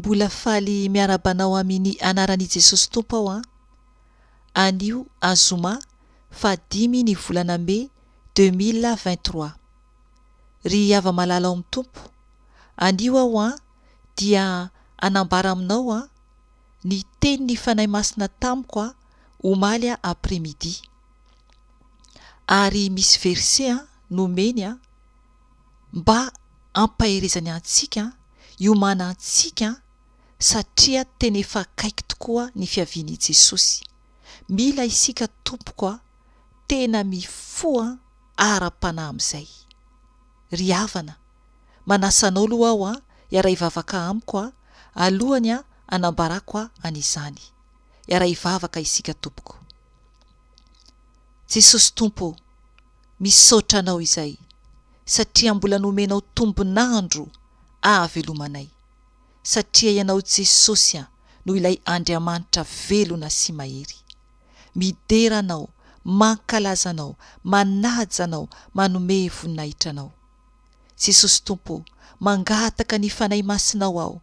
Mbola faly miarahaba anao amin ny anaran i Jesosy Tompo aho an! Anio azoma faha dimy ny volana mey 2023. Ry hava-malala ao amin'ny Tompo, anio aho an dia hanambara aminao an ny tenin'ny Fanahy Masina tamiko an omaly après midi. Ary misy verset an nomeny an mba hampaherezany antsika, hiomanantsika satria tena efa akaiky tokoa ny fiavian'i Jesosy. Mila isika tompoko a, tena mifoha ara-panahy amin'izay. Ry havana, manasa anao aloha aho a, hiara-hivavaka amiko a, alohany a hanambarako a an'izany. Hiara-hivavaka isika tompoko. Jesosy Tompo ô, misaotra Anao izay satria mbola nomenao tombon'andro ahavelomanay, satria Ianao Jesosy a no ilay Andriamanitra velona sy mahery. Midera Anao, mankalaza Anao, manaja Anao, manome voninahitra Anao. Jesosy Tompo ô, mangataka ny Fanahy Masinao aho,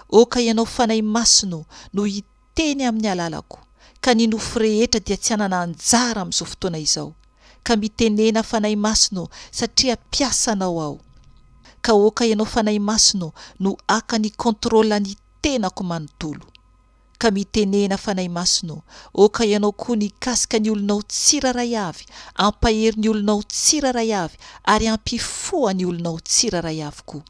Oka Ianao Fanahy Masina no hiteny amin'ny alalako, ka ny nofo rehetra dia tsy hanana anjara amin'izao fotoana izao. Ka mitenena Fanahy Masina ô, satria mpiasanao aho. Ka oka Ianao Fanahy Masina no haka ny contrôle ny tenako manontolo. Ka mitenena Fanahy Masina ô, oka Ianao koa nikasika ny olonao tsirairay avy, ampahery ny olonao tsirairay avy, ary ampifoha ny olonao tsirairay avy koa.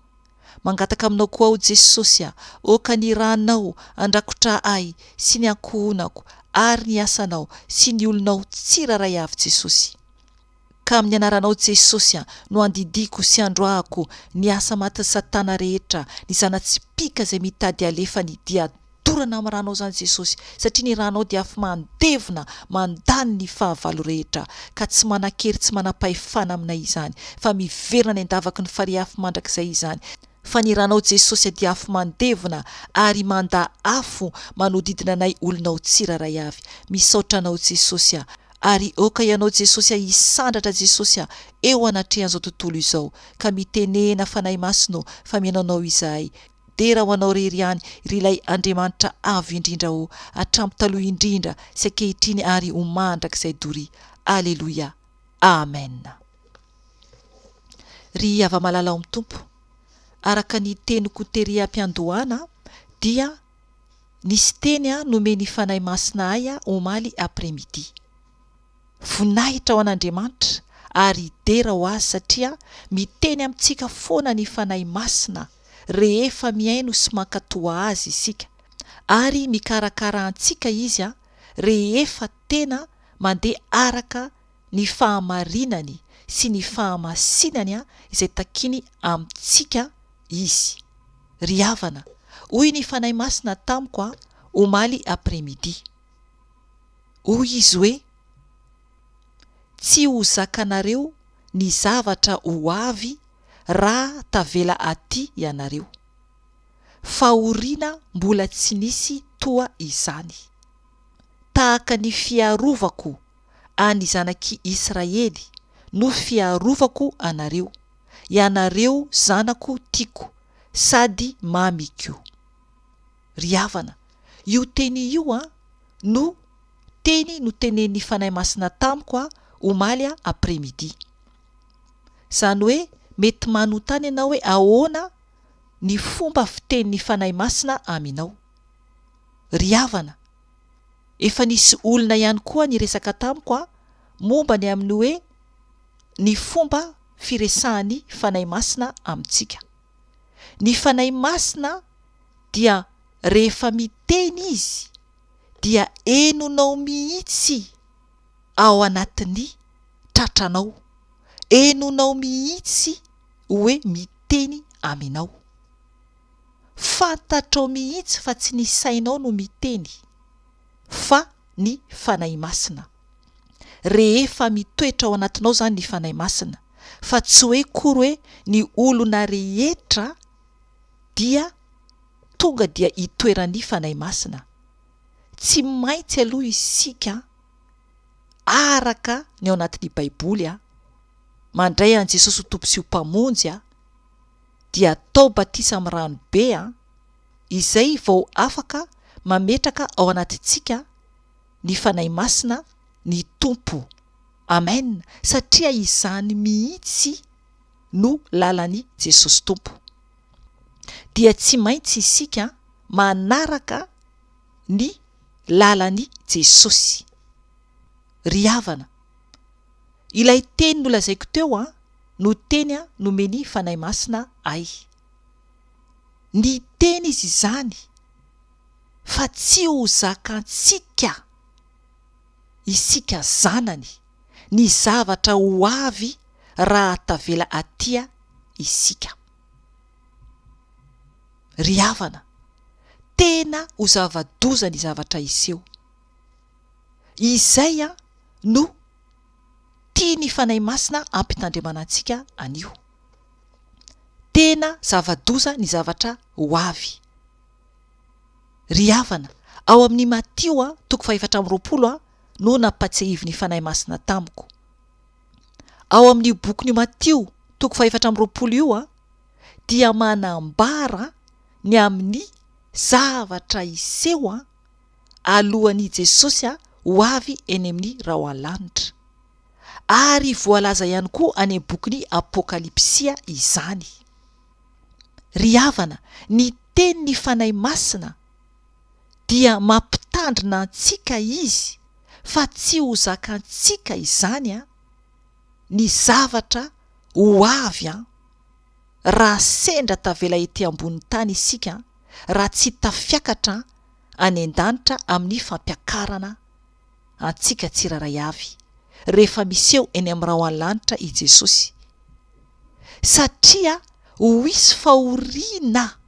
Mangataka aminao koa aho Jesosy a, oka ny ranao andrakotra ahy sy ny ankohonako ary ny asanao sy ny olonao tsiraray avy Jesosy. Ka amin'ny anaranao Jesosy a no andidiako sy androahako ny asa matin'i satana rehetra, ny zana-tsipìka izay mitady alefany dia dorana amin'ny ranao izany Jesosy satria ny ranao dia afo mandevona mandany ny fahavalo rehetra ka tsy manan-kery tsy manam-pahefana aminay izany fa miverina any an-davaky ny farihy afo mandrakizay izany fa ny ranao Jesosy dia afo mandevona ary manda afo manodidina anay olonao tsirairay avy misaotra anao Jesosy a ary aoka ianao Jesosy a hisandratra Jesosy a eo anatrehan'izao tontolo izao ka mitenena Fanahy Masina ô fa mihaino anao izahay Dera ho Anao irery ihany, ry ilay Andriamanitra Avo Indrindra ô, hatramin'ny taloha indrindra sy ankehitriny ary ho mandrakizay doria. Aleloia. Amen. Ry hava-malala ao amin'ny Tompo, araka ny teniko tery am-piandohana dia nisy teny nomen'ny Fanahy Masina ahy omaly après-midi. Voninahitra ho an'Andriamanitra ary dera ho Azy satria miteny amintsika foana ny Fanahy Masina rehefa mihaino sy mankatoa Azy isika ary mikarakara antsika Izy rehefa tena mandeha araka ny fahamarinany sy ny fahamasinany izay takiany amintsika Izy. Ry havana, hoy ny Fanahy Masina tamiko omaly après-midi. Hoy izy hoe, Tsy ho zakanareo ny zavatra ho avy raha tavela aty ianareo. Fahoriana mbola tsy nisy toa izany. Tahaka ny fiarovako an'ny zanak'i Israely no fiarovako anareo, ianareo zanako tiako sady mamiko. Ry havana, io teny io an, no teny notenenin'ny Fanahy Masina tamiko a omaly a après midi. Izany hoe mety manontany ianao hoe ahoana ny fomba fitenin'ny Fanahy Masina aminao. Ry havana, efa nisy olona ihany koa niresaka tamiko a momba ny amin'ny hoe ny fomba firesahan'ny Fanahy Masina amintsika. Ny Fanahy Masina dia rehefa miteny Izy dia henonao mihitsy ao anatin'ny tratranao, henonao mihitsy hoe miteny aminao. Fantatrao mihitsy fa tsy ny sainao no miteny fa ny Fanahy Masina. Rehefa mitoetra ao anatinao izany ny Fanahy Masina, fa tsy hoe kory hoe ny olona rehetra dia tonga dia itoeran'ny Fanahy Masina. Tsy maintsy aloha isika araka ny ao anatin'ny Baiboly mandray an'i Jesosy ho Tompo sy ho Mpamonjy dia atao batisa amin'ny rano be. Izay vao afaka mametraka ao anatintsika ny Fanahy Masina ny Tompo. Amen! Satria izany mihitsy no lalan'i Jesosy Tompo. Dia tsy maintsy isika manaraka ny lalan'i Jesosy. Ry havana, ilay teny nolazaiko teo an, no teny nomen'ny Fanahy Masina ahy. Niteny izy izany fa tsy ho zakantsika, isika zanany, ny zavatra ho avy raha tavela aty isika. Ry havana, tena ho zava-doza ny zavatra hiseho. Izay no tian'ny Fanahy Masina hampitandremana antsika anio. Tena zava-doza ny zavatra ho avy. Ry havana, ao amin'ny Matio toko faha-24 no nampatsiahivin'ny Fanahy Masina tamiko. Ao amin'io bokin'io Matio toko faha-24 io dia manambara ny amin'ny zavatra hiseho alohan'i Jesosy ho avy eny amin'ny rahona lanitra. Ary voalaza ihany koa any amin'ny bokin'ny Apokalypsia izany. Ry havana, ny tenin'ny Fanahy Masina dia mampitandrina antsika izy fa tsy ho zakantsika izany ny zavatra ho avy raha sendra tavela ety ambonin'ny tany isika raha tsy tafiakatra any an-danitra amin'ny fampiakarana antsika tsirairay avy rehefa miseho eny amin'ny rahona lanitra i Jesosy. Satria ho hisy fahoriana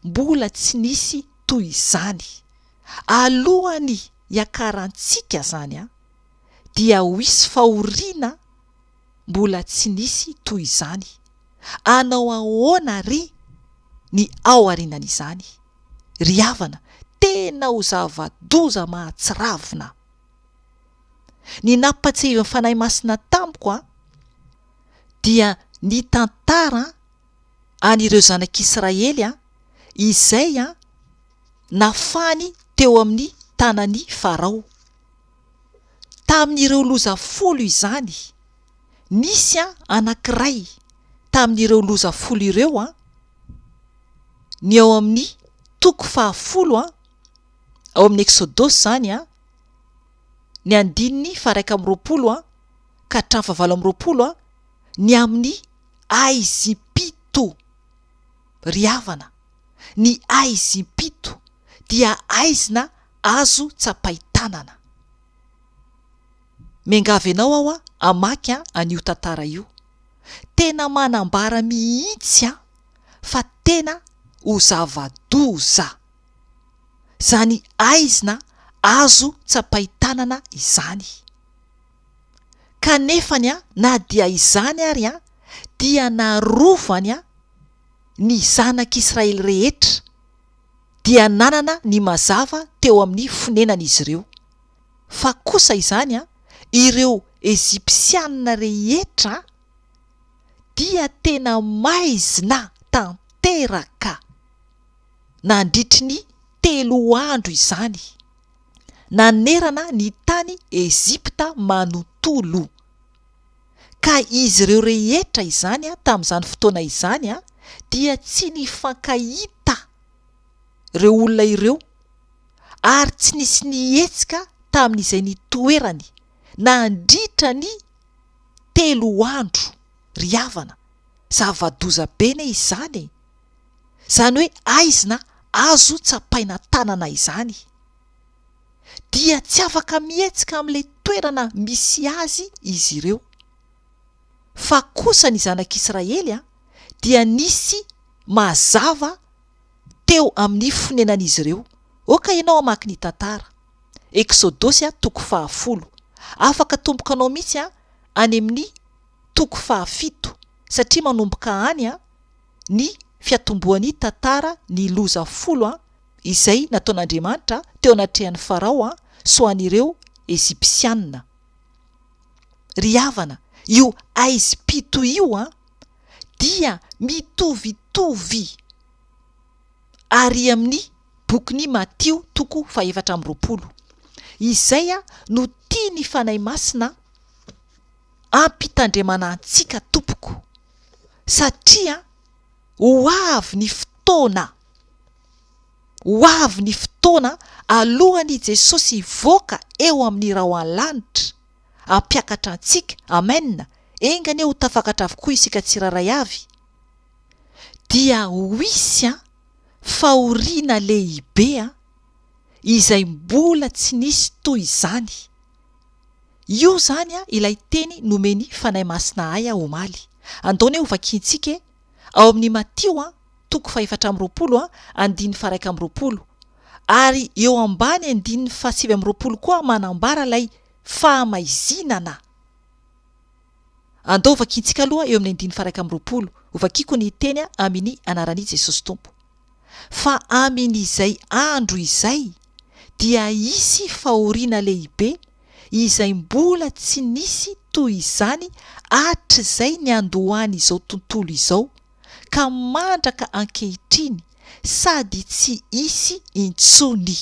mbola tsy nisy toy izany. Alohan'ny hiakarantsika izany dia ho hisy fahoriana mbola tsy nisy toy izany. Anao ahoana re ny ao aorianan'izany? Ry havana, tena ho zava-doza mahatsiravina. Ny nampatsiahivin'ny Fanahy Masina tamiko dia ny tantara an'ireo zanak'Israely izay nafahany teo amin'ny tanan'i Farao. Tamin'ireo loza folo izany, nisy anankiray tamin'ireo loza folo ireo, ny ao amin'ny toko fahafolo, ao amin'ny Eksodosy izany, ny andininy faha-21 ka hatramin'ny faha-28, ny amin'ny aizim-pito. Ry havana, ny aizim-pito dia aizina azo tsapain-tanana. Miangavy anao aho hamaky an'io tantara io. Tena manambara mihitsy fa tena ho zava-doza izany aizina azo tsapain-tanana izany. Kanefany na dia izany ary dia narovany ny zanak'Israely rehetra dia nanana ny mazava teo amin'ny fonenan'izy ireo. Fa kosa izany ireo Egypsiana rehetra dia tena maizina tanteraka nandritry ny telo andro izany, nanerana ny tany Egypta manontolo. Ka izy ireo rehetra izany tamin'izany fotoana izany dia tsy nifankahita ireo olona ireo ary tsy nisy nihetsika tamin'izay nitoerany nandritra ny telo andro. Ry havana, zava-doza be anie izany e! Izany hoe aizina azo tsapaina tanana izany. Dia tsy afaka mihetsika amin'ilay toerana misy azy izy ireo. Fa kosa ny zanak'Israely dia nisy mazava teo amin'ny fonenan'izy ireo. Oka ianao hamaky ny tantara. Eksodosy toko fahafolo. Afaka atombokanao mihitsy any amin'ny toko fahafito satria manomboka any ny fiatombohan'ny tantara ny loza folo izay nataon'Andriamanitra teo anatrehan'i Farao sy ho an'ireo Egypsiana. Ry havana, io aizim-pito io dia mitovitovy. Ary amin'ny bokin'i Matio toko fahefatra amby 20. Izay no tian'ny Fanahy Masina ampitandremana antsika tompoko satria ho avy ny fotoana, ho avy ny fotoana alohan'i Jesosy hivoaka eo amin'ny rahon'ny lanitra hampiakatra antsika, amen, enga anie ho tafakatra avokoa isika tsirairay avy, dia ho hisy an fahoriana lehibe an izay mbola tsy nisy toy izany. Io izany an ilay teny nomen'ny Fanahy Masina ahy omaly. Andao anie ho vakiantsika e! Ao amin'ny Matio an, toko fahefatra amby 20 an, andininy faha 21. Ary eo ambany andininy faha 29 koa manambara ilay fahamaizinana. Andao vakintsika aloha eo amin'ny andininy faha 21. Hovakiko ny teny amin ny anaran i Jesosy Tompo. Fa amin izay andro izay dia hisy fahoriana lehibe izay mbola tsy nisy toy izany hatrizay niandohan izao tontolo izao ka mandraka ankehitriny sady tsy hisy intsony.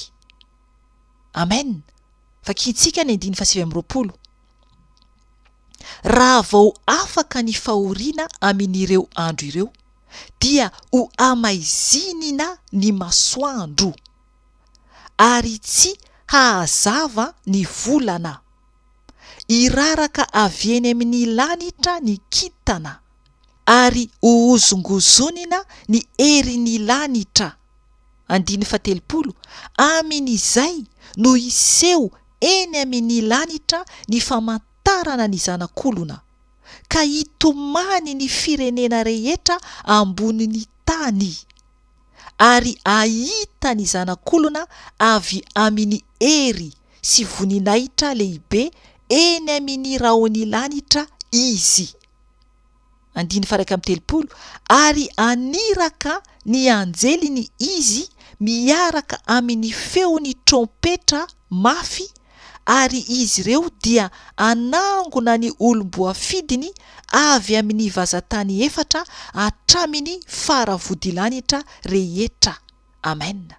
Amen! Vakintsika ny andininy faha 29. Raha vao afaka ny fahoriana amin ireo andro ireo, dia ho hamaizinina ny masoandro, ary tsy hahazava ny volana. Hiraraka avy eny amin ny lanitra ny kintana, ary hohozongozonina ny herin ny lanitra. Andininy faha-30, Amin izay no hiseho eny amin ny lanitra ny famantarana ny Zanak' olona, ka hitomany ny firenena rehetra ambonin' ny tany, ary hahita ny Zanak' olona avy amin' ny hery sy voninahitra lehibe eny amin' ny rahon' ny lanitra izy. Andininy faha 31, Ary haniraka ny anjeliny Izy miaraka amin' ny feon' ny trompetra mafy, ary izy ireo dia hanangona ny olom-boafidiny avy amin' ny vazan-tany efatra hatramin' ny faravodilanitra rehetra. Amen.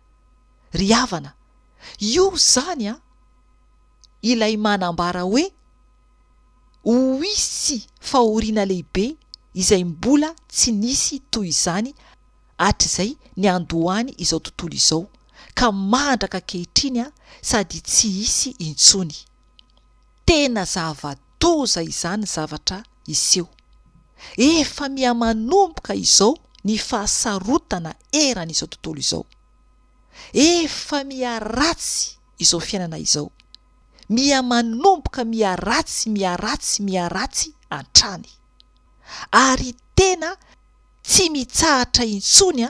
Ry havana, io izany an, ilay manambara hoe, Ho hisy fahoriana lehibe izay mbola tsy nisy toy izany hatrizay niandohany izao tontolo izao ka mandraka ankehitriny sady tsy hisy intsony. Tena zava-doza izany zavatra hiseho. Efa miha-manomboka izao ny fahasarotana eran'izao tontolo izao. Efa miha-ratsy izao fiainana izao. Miha manomboka miha ratsy miha ratsy miha ratsy hatrany. Ary tena tsy mitsahatra intsony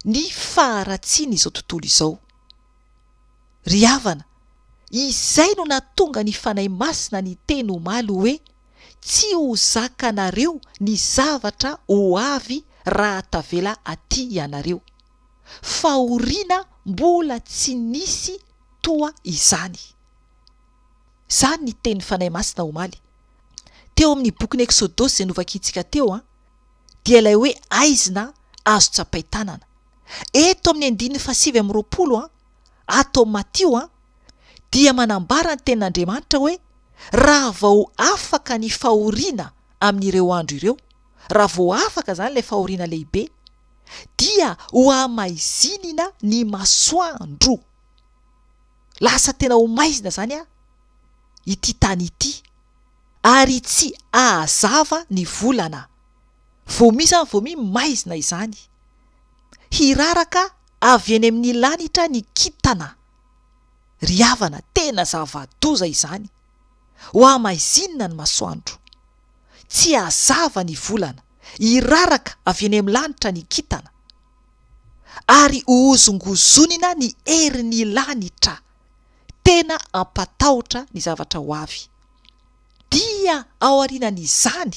ny faharatsian'izao tontolo izao. Ry havana, izay no nahatonga ny Fanahy Masina niteny omaly hoe, Tsy ho zakanareo ny zavatra ho avy raha tavela aty ianareo. Fahoriana mbola tsy nisy toa izany. Izany ny tenin'ny Fanahy Masina omaly. Teo amin'ny bokin'ny Eksodosy izay novakintsika teo dia ilay hoe aizina azo tsapain-tanana. Eto amin'ny andininy fahasivy amby 20 ato amin'ny Matio dia manambara ny tenin'Andriamanitra hoe raha vao afaka ny fahoriana amin'ireo andro ireo, raha vao afaka izany ilay fahoriana lehibe, dia hohamaizinina ny masoandro. Lasa tena ho maizina izany a ity tany ity ary tsy hahazava ny volana. Vao miha izany vao miha maizina izany. Hiraraka avy eny amin'ny lanitra ny kintana. Ry havana, tena zava-doza izany. Hohamaizinina ny masoandro. Tsy hazava ny volana. Hiraraka avy eny amin'ny lanitra ny kintana. Ary hohozongozonina ny herin'ny lanitra. Tena hampatahotra ny zavatra ho avy. Dia aorianan'izany,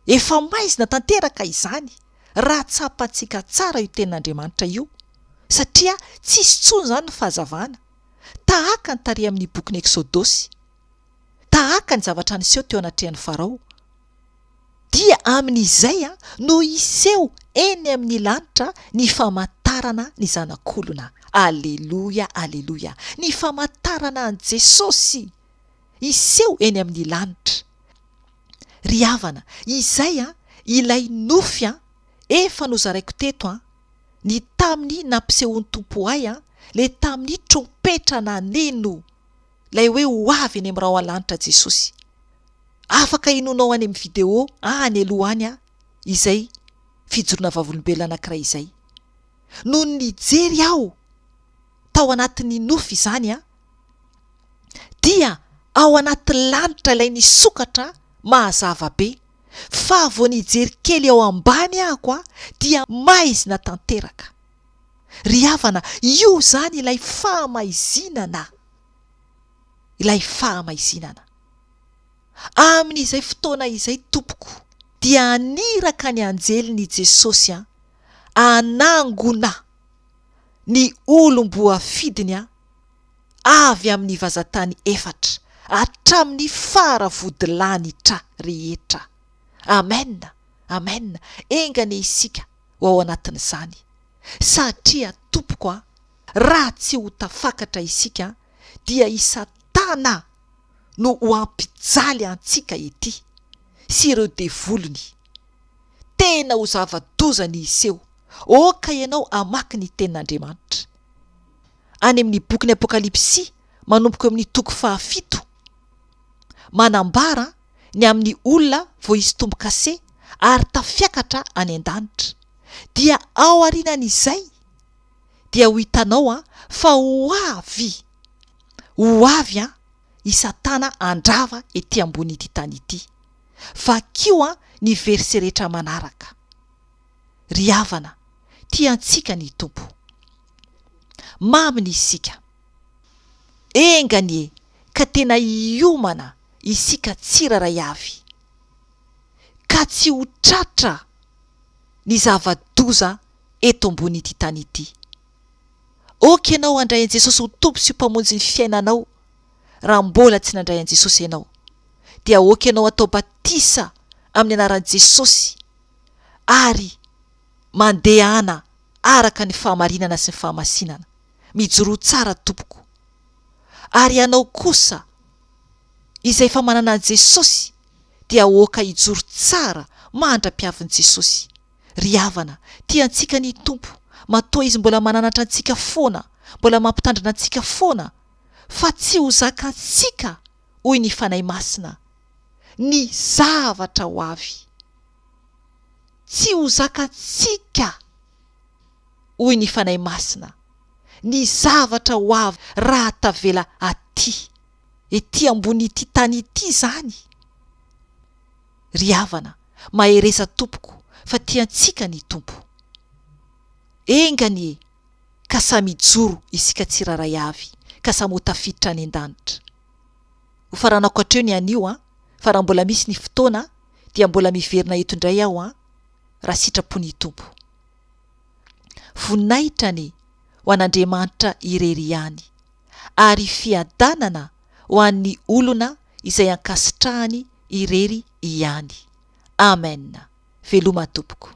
efa maizina tanteraka izany, raha tsapantsika tsara io tenin'Andriamanitra io, satria tsy hisy intsony izany ny fahazavana, tahaka ny tary amin'ny bokin'ny Eksodosy, tahaka ny zavatra niseho teo anatrehan'i Farao. Dia amin'izay no hiseho eny amin'ny lanitra ny famantarana ny Zanak'olona. Aleloia, aleloia! Ny famantarana an'i Jesosy hiseho eny amin'ny lanitra. Ry havana, izay ilay nofy efa nozaraiko teto ny tamin'ny nampisehoan'ny Tompo ahy le tamin'ny trompetra naneno ilay hoe ho avy eny amin'ny rahona lanitra Jesosy. Afaka henoinao any amin'ny video any aloha any izay fijoroana vavolombelona anankiray izay. Nony nijery aho tao anatin'ny nofy izany dia ao anaty lanitra ilay nisokatra mahazava be fa vao nijery kely ao ambany ahako dia maizina tanteraka. Ry havana, io izany ilay fahamaizinana, ilay fahamaizinana. Amin'izay fotoana izay tompoko dia haniraka ny anjeliny i Jesosy hanangona ny olom-boafidiny avy amin'ny vazantany efatra hatramin'ny fara vodilanitra rehetra. Amen! Amen! Enga anie isika ho ao anatin'izany. Satria tompoko a, raha tsy ho tafakatra isika dia i Satana no ho hampijaly antsika ety sy ireo devoliny. Tena ho zava-doza ny hiseho. Aoka ianao hamaky ny Tenin'Andriamanitra. Any amin'ny bokin'ny Apokalypsy manomboka eo amin'ny toko fahafito, manambara ny amin'ny olona voaisy tombo-kase ary tafiakatra any an-danitra. Dia ao aorianan'izay dia ho hitanao an fa ho avy, ho avy an i Satana handrava ety ambonin'ity tany ity. Vakio an ny verset rehetra manaraka. Ry havana, tia antsika ny Tompo. Maminy isika. Enga anie ka tena hiomana isika tsirairay avy, ka tsy ho tratra ny zava-doza eto ambonin'ity tany ity. Ok ianao handray an'i Jesosy ho Tompo sy ho Mpamonjy ny fiainanao, raha mbola tsy nandray an'i Jesosy ianao. Dia ok ianao atao batisa amin'ny anaran'i Jesosy ary mandehana araka ny fahamarinana sy ny fahamasinana. Mijoroa tsara tompoko. Ary ianao kosa izay efa manana an'i Jesosy dia aoka hijoro tsara mandra-piavin'i Jesosy. Ry havana, tia antsika ny Tompo, matoa Izy mbola mananatra antsika foana, mbola mampitandrina antsika foana, fa tsy ho zakantsika, hoy ny Fanahy Masina, ny zavatra ho avy. Tsy ho zakantsika, hoy ny Fanahy Masina, ny zavatra ho avy raha tavela aty, ety ambonin'ity tany ity izany. Ry havana, mahereza tompoko fa tia antsika ny Tompo. Enga anie ka samy hijoro isika tsirairay avy ka samy ho tafiditra any an-danitra. Ho faranako hatreo ny anio an, fa raha mbola misy ny fotoana dia mbola miverina eto indray aho an, raha sitrapon'ny Tompo. Voninahitra anie ho an'Andriamanitra irery ihany, ary fiadanana ho an'ny olona izay ankasitrahany irery ihany. Amen. Veloma tompoko.